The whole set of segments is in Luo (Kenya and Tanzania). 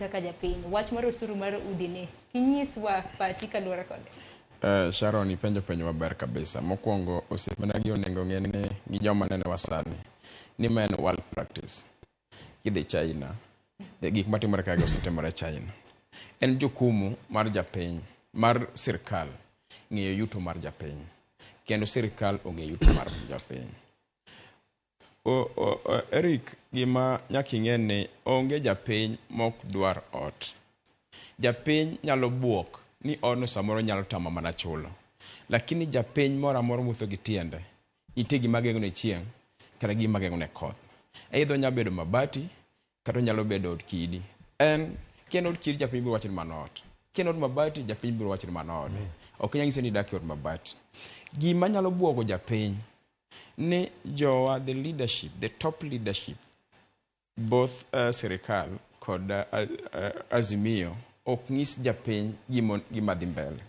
Kaka japiny, wach mar osuru mar udi ni, kinyiswa pachi kaluwore kode. Sharon, ipenjo penjo maber kabisa. Mokwongo, osiepena gi onego ng'e ni gi joma nenewa sani ni ma en world practice. Kidhi China, gik matimore kae osetimore China. En jukumu mar japiny, mar sirkal ng'eyo yuto mar japiny. Kendo sirkal ong'eyo yuto mar japiny. O, Eric, gima nyaka ing'e ni onge japiny mok dwar ot. Japiny nyalo buok ni odno samoro nyalo tamo mana chulo. Lakini japiny moro amora mowuotho gi tiende, nitie gima geng'o ne chieng' kata gima geng'o ne koth. Either onyalo bedo mabati kata onyalo bedo od kidi. En ka en od kidi, japiny biro wacho ni mano ot. Ka en od mabati, japiny biro wacho ni mano ode. Ok inyal nyise ni idak e od mabati. Gima nyalo buogo japiny ni jowa, the leadership, the top leadership, both sirikal kod Azimio ok nyis japiny gima dhi mbele.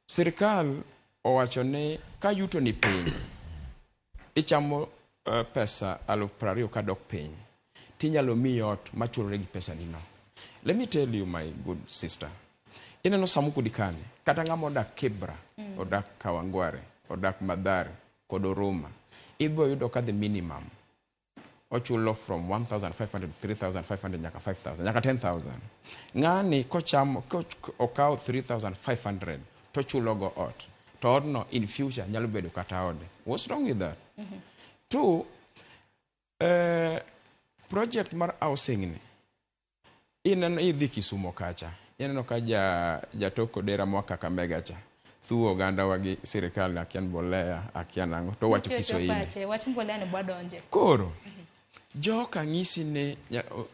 Sirikal owacho ni ka yuto ni piny, ichamo pesa 20,000 kadok piny, tinyalo miyi ot machulore gi pesa ni no. Let me tell you, my good sister, ineno Samuku kani, kata ng'ama odak Kibra, odak Kawangware, odak Mathare kod Oruma, ibiro yudo ka the minimum ochulo from 1500, 3500 nyaka 5000 nyaka 10,000. Ng'ani kochamo okawo 3500 tochulo go ot, to odno in future nyalo bedo kata ode. What's wrong with that? Two, project mar housing ni, ineno idhi Kisumo kacha, ineno ka ja jatok Odera moa Kakamega cha thuo oganda wa gi sirikal ni akia mbolea, akia nang'o, to owacho Ochocho Kiswahili. Pache, wach mbolea ni bwadonje. Koro joka ng'isi ni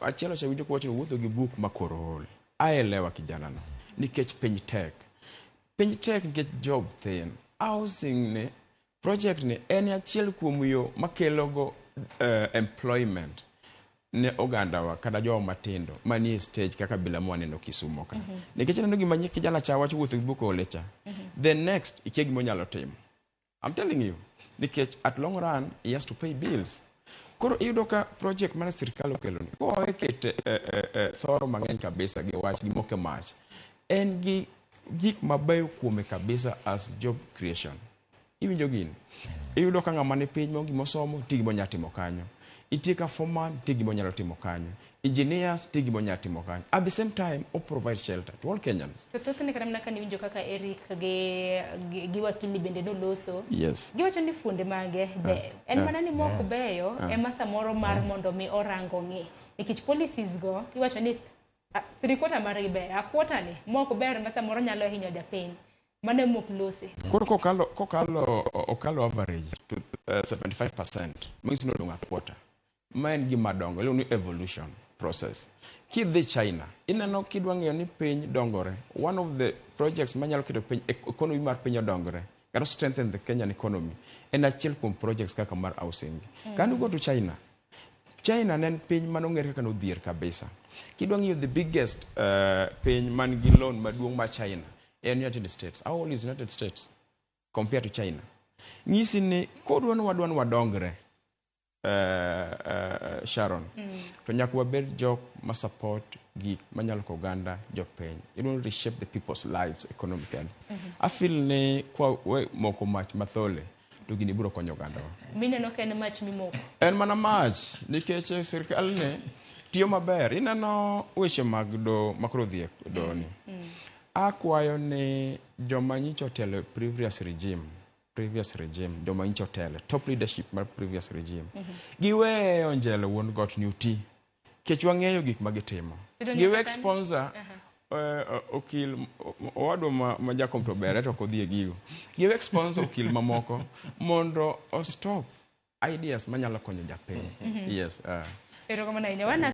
achiel osewinjo kowacho ni wuotho gi buk ma koro ol. Aelewa kijana no nikech piny tek. Piny tek nikech job thin. Housing ni project ni en achiel kuom yo makelo go employment ne ogandawa kata jowa matindo manie stage kaka bila mwaneno Kisumo ka. Nikech ineno gima kijana cha wacho wuotho gi buk ole cha. The next ikia gima onyalo timo. I'm telling you. Nikech at long run, he has to pay bills. Koro iyudo ka project mane sirkal okelo ni, kowe kete thoro mang'eny kabisa gi wach gi moke mach, en gi gik mabeyo kuome kabisa as job creation. Iwinjo gini? Iyudo ka ng'ama ni piny maonge gima osomo, nitie gima onyalo timo kanyo. Nitie ka foreman, nitie gima onyalo timo kanyo. Engineers, nitie gima onyalo timo kanyo. At the same time, o provide shelter to all Kenyans. To thothne kata mana kane iwinjo kaka Eric gi wakili bende noloso, giwacho ni fuonde mage beyo. En mana ni mok beyo ema samoro mar mondo mi orango ng'i. Nikech policies go iwacho ni three quarter margi beyo, a quarter ni mok ber ma samoro nyalo hinyo japiny. Mano ema ok lose. Koro kokalo okalo average to 75%, manyiso ni odong' a quarter. Ma en gima dongo, iluongo ni evolution process. Kidhi China, ineno kidwa ng'eyo ni piny dongore, one of the projects manyalo keto piny economy mar piny odongre, kata strengthen the Kenyan economy, en achiel kuom projects kaka mar housing. Can you go to China? China ne en piny manong'ere kaka nodhier kabisa. Kidwa ng'iyo the biggest piny man gi loan maduong' mar China, en United States. How old is United States compared to China? Nyisi ni kodwa ni wadwa ni wadongre, Sharon, to nyaka wabed jok ma support gik manyalo ko oganda jopiny. You don't reshape the people's lives economically. I feel ni kwa we moko mach mathole to gini biro konyo ogandawa. Mineno ka en mach mimoko. En mana mach nikech sirkal ni tiyo maber. Ineno weche mag do makoro dhi e do ni. Akwayo ni joma nyicha otelo e previous regime, joma nyicha otelo, top leadership mar previous regime, giweyo Onjelo wuon got ni oti. Nikech wang'eyo gik ma gitimo. To nyaka Giwek sani- sponsor okil owadwa ma Jakom to bere to ok odhi e gigo. Giwek sponsor okil mamoko mondo o stop ideas manyalo konyo japiny. Yes. Erokamano ahinya. Wana